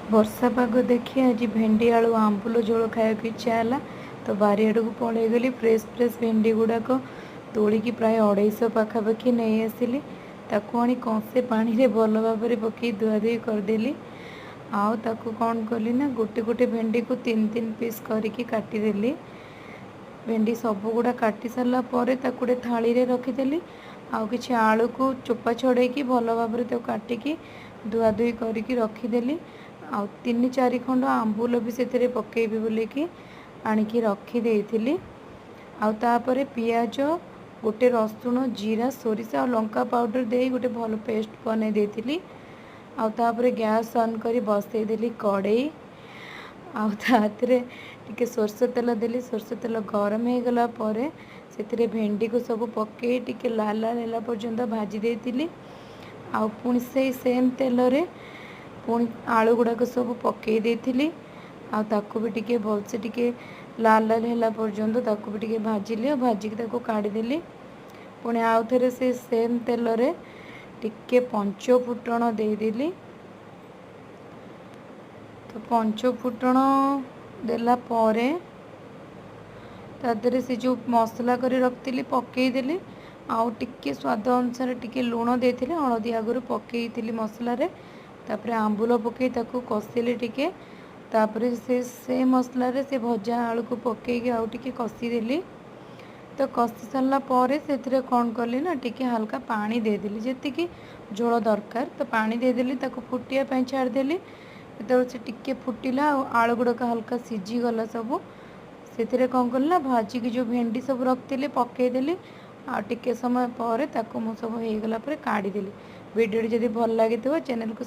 ବର୍ଷା ପାଗ ଦେଖି ଆଜି ଭେଣ୍ଡି ଆଳୁ ଆମ୍ବୁଲ ଝୋଳ ଖାଇବାକୁ ଇଚ୍ଛା ହେଲା ତ ବାରିଆଡ଼କୁ ପଳେଇଗଲି। ଫ୍ରେଶ୍ ଫ୍ରେଶ୍ ଭେଣ୍ଡି ଗୁଡ଼ାକ ତୋଳିକି ପ୍ରାୟ 250 ପାଖାପାଖି ନେଇ ଆସିଲି। ତାକୁ ଆଣି କଂସେ ପାଣିରେ ଭଲ ଭାବରେ ପକାଇ ଧୁଆଧୁଇ କରିଦେଲି। ଆଉ ତାକୁ କ'ଣ କଲି ନା ଗୋଟେ ଗୋଟେ ଭେଣ୍ଡିକୁ ତିନି ତିନି ପିସ୍ କରିକି କାଟିଦେଲି। ଭେଣ୍ଡି ସବୁଗୁଡ଼ା କାଟି ସାରିଲା ପରେ ତାକୁ ଗୋଟେ ଥାଳିରେ ରଖିଦେଲି। ଆଉ କିଛି ଆଳୁକୁ ଚୋପା ଛଡ଼େଇକି ଭଲ ଭାବରେ ତାକୁ କାଟିକି ଧୁଆଧୁଇ କରିକି ରଖିଦେଲି। ଆଉ 3-4 ଖଣ୍ଡ ଆମ୍ବୁଲ ବି ସେଥିରେ ପକାଇବି ବୋଲିକି ଆଣିକି ରଖିଦେଇଥିଲି। ଆଉ ତାପରେ ପିଆଜ, ଗୋଟେ ରସୁଣ, ଜିରା, ସୋରିଷ ଆଉ ଲଙ୍କା ପାଉଡ଼ର ଦେଇ ଗୋଟେ ଭଲ ପେଷ୍ଟ ବନେଇ ଦେଇଥିଲି। ଆଉ ତାପରେ ଗ୍ୟାସ୍ ଅନ୍ କରି ବସେଇଦେଲି କଡ଼େଇ। ଆଉ ତାଥିରେ ଟିକେ ସୋରିଷ ତେଲ ଦେଲି। ସୋରିଷ ତେଲ ଗରମ ହେଇଗଲା ପରେ ସେଥିରେ ଭେଣ୍ଡିକୁ ସବୁ ପକାଇ ଟିକେ ଲାଲ ଲାଲ ହେଲା ପର୍ଯ୍ୟନ୍ତ ଭାଜି ଦେଇଥିଲି। ଆଉ ପୁଣି ସେଇ ସେମ୍ ତେଲରେ ପୁଣି ଆଳୁ ଗୁଡ଼ାକ ସବୁ ପକାଇ ଦେଇଥିଲି। ଆଉ ତାକୁ ବି ଟିକେ ଭଲସେ ଟିକେ ଲାଲ ଲାଲ ହେଲା ପର୍ଯ୍ୟନ୍ତ ତାକୁ ବି ଟିକେ ଭାଜିଲି। ଆଉ ଭାଜିକି ତାକୁ କାଢ଼ିଦେଲି। ପୁଣି ଆଉ ଥରେ ସେ ସେମ୍ ତେଲରେ ଟିକେ ପଞ୍ଚ ଫୁଟଣ ଦେଇଦେଲି। ତ ପଞ୍ଚ ଫୁଟଣ ଦେଲା ପରେ ତା ଦେହରେ ସେ ଯେଉଁ ମସଲା କରି ରଖିଥିଲି ପକାଇଦେଲି। ଆଉ ଟିକେ ସ୍ୱାଦ ଅନୁସାରେ ଟିକେ ଲୁଣ ଦେଇଥିଲି, ହଳଦୀ ଆଗରୁ ପକାଇଥିଲି ମସଲାରେ। ତାପରେ ଆମ୍ବୁଲ ପକାଇ ତାକୁ କଷିଲି ଟିକେ। ତାପରେ ସେ ମସଲାରେ ସେ ଭଜା ଆଳୁକୁ ପକାଇକି ଆଉ ଟିକେ କଷିଦେଲି। ତ କଷି ସାରିଲା ପରେ ସେଥିରେ କ'ଣ କଲି ନା ଟିକେ ହାଲକା ପାଣି ଦେଇଦେଲି, ଯେତିକି ଝୋଳ ଦରକାର। ତ ପାଣି ଦେଇଦେଲି, ତାକୁ ଫୁଟିବା ପାଇଁ ଛାଡ଼ିଦେଲି। ଯେତେବେଳେ ସେ ଟିକେ ଫୁଟିଲା ଆଉ ଆଳୁ ଗୁଡ଼ାକ ହାଲକା ସିଝିଗଲା ସବୁ, ସେଥିରେ କ'ଣ କଲି ନା ଭାଜିକି ଯେଉଁ ଭେଣ୍ଡି ସବୁ ରଖିଥିଲି ପକାଇଦେଲି। ଆଉ ଟିକେ ସମୟ ପରେ ତାକୁ ମୁଁ ସବୁ ହେଇଗଲା ପରେ କାଢ଼ିଦେଲି। ଭିଡ଼ିଓଟି ଯଦି ଭଲ ଲାଗିଥିବ ଚ୍ୟାନେଲକୁ